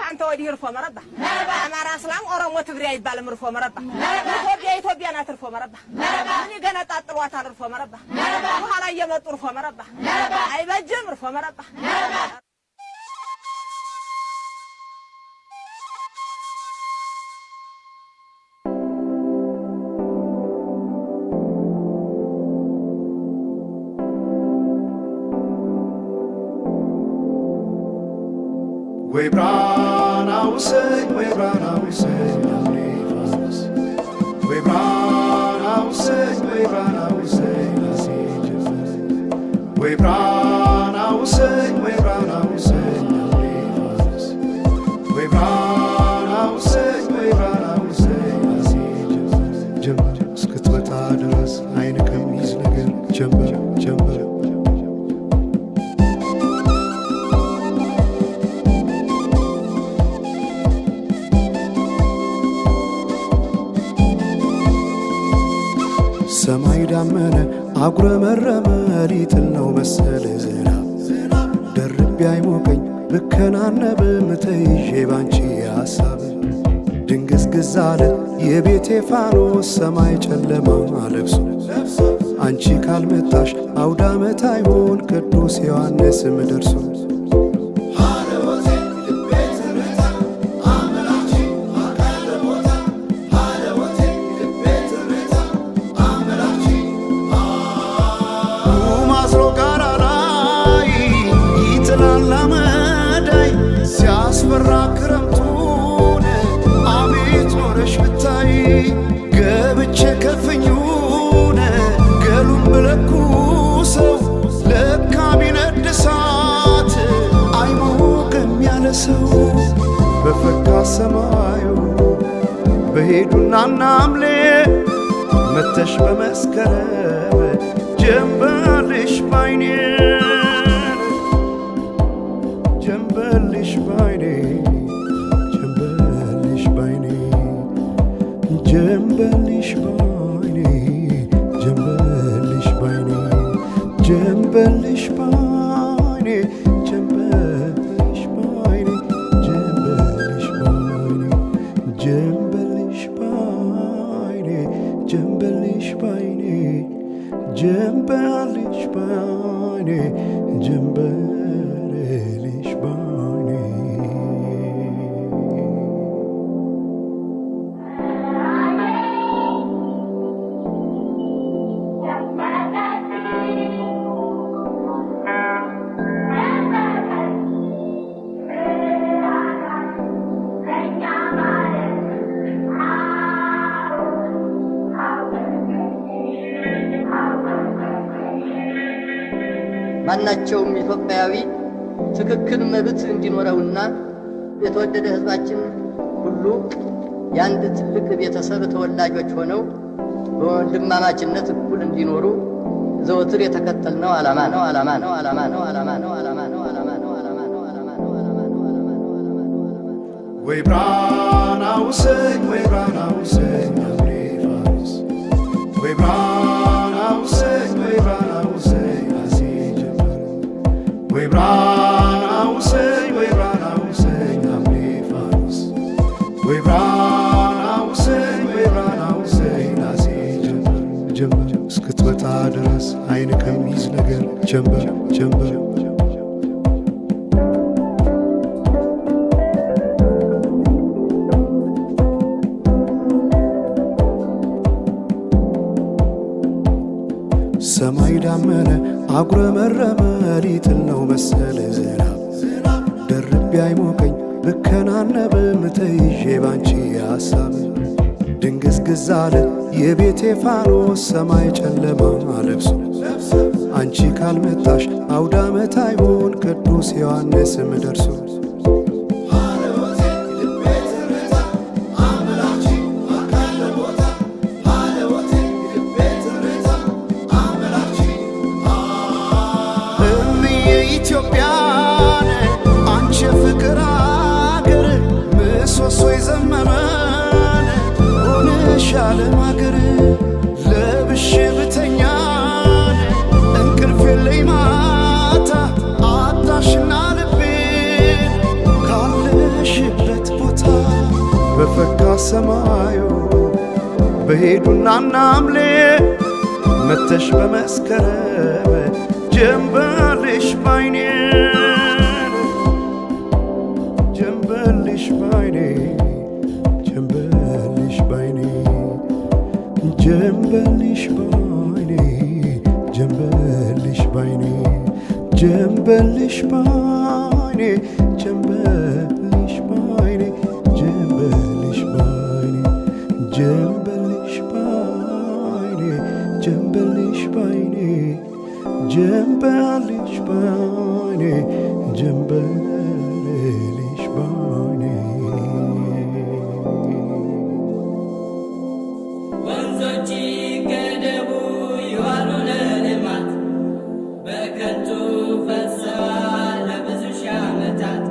አንተ ወዲህ እርፎ መረባ። አማራ፣ እስላም፣ ኦሮሞ፣ ትግሬ አይባልም። እርፎ መረባ። ኢትዮጵያ ኢትዮጵያ ናት። እርፎ መረባ። ምን ይገነጣጥሏታል? እርፎ መረባ። በኋላ እየመጡ እርፎ መረባ አይበጅም። እርፎ መረባ። ወይ ብራና ውሰኝ፣ ወይ ብራና ውሰኝ ሐምሌ ፋኖስ፣ ወይ ብራና ውሰኝ፣ ወይ ብራና ውሰኝ ነሐሴ ጀንበር፣ ወይ ብራና ውሰኝ፣ ወይ ብራና ውሰኝ ሐምሌ ፋኖስ፣ ወይ ብራና ውሰኝ፣ ወይ ብራና ውሰኝ ነሐሴ ጀንበር። ጀንበር እስክትመጣ ድረስ አይን ከሚይዝ ነገር ጀንበር ጀንበር። ሰማይ ዳመነ አጉረመረመ ሊጥል ነው መሰል ዝናብ። ደርቤ አይሞቀኝ ብከናነብም ተይዤ ባንቺ ሐሳብ። ድንግዝግዝ አለ የቤቴ ፋኖስ ሰማይ ጨለማ ለብሶ። አንቺ ካልመጣሽ አውዳመት አይሆን ቅዱስ ዮሐንስም ደርሶ። ማዝሮ ጋራ ላይ ይጥላል አመዳይ ሲያስፈራ ክረምቱን አቤት ኖረሽ ብታይ። ገብቼ ከፍኙን ገሉን ብለኩሰው ለካ ቢነድ እሳት አይሞቅም ያለ ሰው። በፈካ ሰማዩ በሄዱና ናምሌ መተሽ በመስከረም ጀንበልሽ ባይኔ፣ ጀንበልሽ ባይኔ፣ ጀንበልሽ ባይኔ፣ ጀንበልሽ ባይኔ፣ ጀንበልሽ ባይኔ፣ ጀንበልሽ ባይኔ፣ ጀንበልሽ ባይኔ፣ ጀንበልሽ ባይኔ፣ ጀንበልሽ ባይኔ፣ ጀንበልሽ ባይኔ፣ ጀንበልሽ ባይኔ፣ ጀንበልሽ ባይኔ። ማናቸውም ኢትዮጵያዊ ትክክል መብት እንዲኖረውና የተወደደ ሕዝባችን ሁሉ የአንድ ትልቅ ቤተሰብ ተወላጆች ሆነው በወንድማማችነት እኩል እንዲኖሩ ዘወትር የተከተልነው ዓላማ ነው፣ ዓላማ ነው፣ ዓላማ ነው፣ ዓላማ ነው፣ ዓላማ ነው፣ ዓላማ ነው፣ ዓላማ ነው፣ ዓላማ ነው፣ ዓላማ ነው፣ ዓላማ ነው፣ ዓላማ ነው፣ ዓላማ ነው። ወይ ብራና ውሰኝ፣ ወይ ብራና ውሰኝ ሐምሌ ፋኖስ፣ ወይ ብራና ውሰኝ፣ ወይ ብራና ውሰኝ ነሐሴ ጀንበር፣ ወይ ብራና ውሰኝ፣ ወይ ብራና ውሰኝ ሐምሌ ፋኖስ፣ ወይ ብራና ውሰኝ፣ ወይ ብራና ውሰኝ ነሐሴ ጀንበር። ጀንበር እስክትመጣ ድረስ አይን ከሚይዝ ነገር ጀንበር ጀንበር። ሰማይ ዳመነ አጉረመረመ ሊጥል ነው መሰል ዝናብ። ደርቤ አይሞቀኝ ብከናነብም ተይዤ ባንቺ ሐሳብ። ድንግዝግዝ አለ የቤቴ ፋኖስ ሰማይ ጨለማ ለብሶ። አንቺ ካልመጣሽ አውዳመት አይሆን ቅዱስ ዮሐንስም ደርሶ። እምዬ ኢትዮጵያን አንቺ የፍቅር አገር ምሰሶ የዘመመን ሆነሽ ዓለም አገር። ለብሼ ብተኛን እንቅልፍ የለኝ ማታ አጣሽና ልቤን ካለሽበት ሰማዩ በሄዱና ናምሌ መተሽ በመስከረም ጀንበልሽ ባይኔ ጀንበልሽ ባይኔ ጀንበልሽ ባይኔ ጀንበልሽ ባይኔ ጀንበልሽ ባይኔ ጀንበልሽ ባይኔ ጀንበልሽ ባይኔ ጀንበልሽ ባይኔ ጀንበልሽ ባይኔ ጀንበልሽ ባይኔ ጀንበልሽ ባይኔ ጀንበልሽ ባይኔ። ወንዞች ይገደቡ ይዋሉ ለልማት፣ በከንቱ ፈሰዋል ለብዙ ሺህ ዓመታት።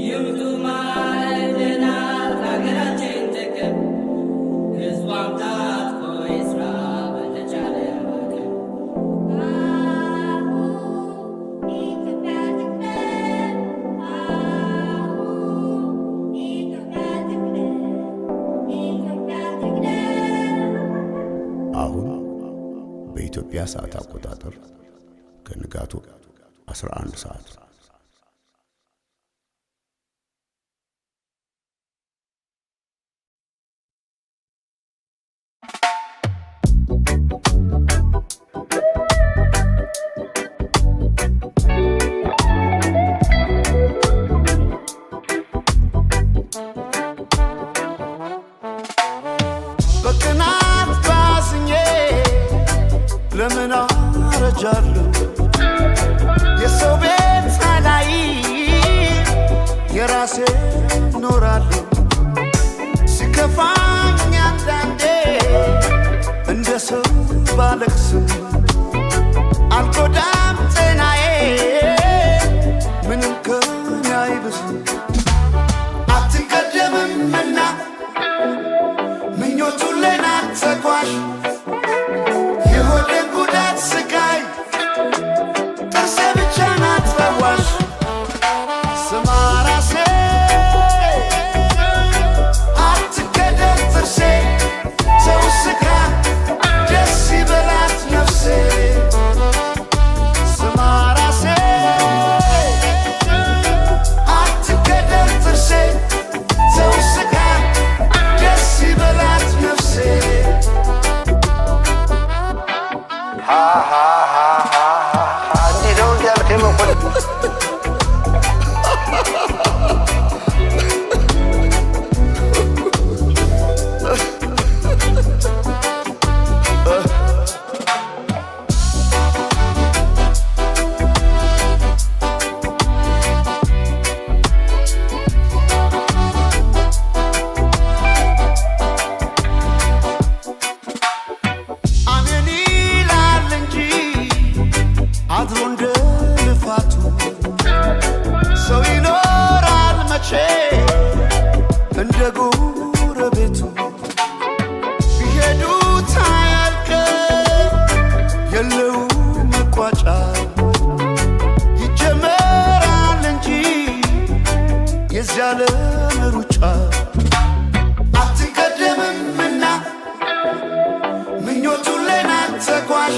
ይውጡ ማዕድናት ለሀገራችን ጥቅም፣ ሕዝቧም ታጥቆ ይስራ በተቻለ አቅም። ኢትዮጵያ ትቅደም፣ ኢትዮጵያ ትቅደም፣ ኢትዮጵያ ትቅደም። አሁን በኢትዮጵያ ሰዓት አቆጣጠር ከንጋቱ 11 ሰዓት። በቅናት ባዝኜ ለምን አረጃለሁ? የሰው ቤት ሳላይ የራሴ ኖራለሁ። ሲከፋኝ አንዳንዴ እንደ ሰው ባለቅስም አልጎዳም ጤናዬ፣ ምንም ከኔ አይብስም። አትቀደምምና ምኞቱን ለናት ተጓዥ የሆድን ጉዳት ስቃይ ጥርሴ ብቻ ናት ፈዋሽ። ስማ ራሴ፣ አትገደል ጥርሴ፣ ሰው ስካ ደስ ይበላት ነፍሴ። ስማ ራሴ፣ አትገደል ጥርሴ፣ ሰው ስካ ደስ ይበላት ነፍሴ። እንዲህ ነው እንዲህ ያልከኝ መኮንን? አሜን ይላል እንጂ አድሮ እንደ ልፋቱ ሰው ይኖራል መቼ እንደ ጎረቤቱ። ቢሄዱት አያልቅም የለው መቋጫ፣ ይጀመራል እንጂ የዚያ ዓለም ሩጫ። አትቀደምምና ምኞቱን ለናት ተጓዥ።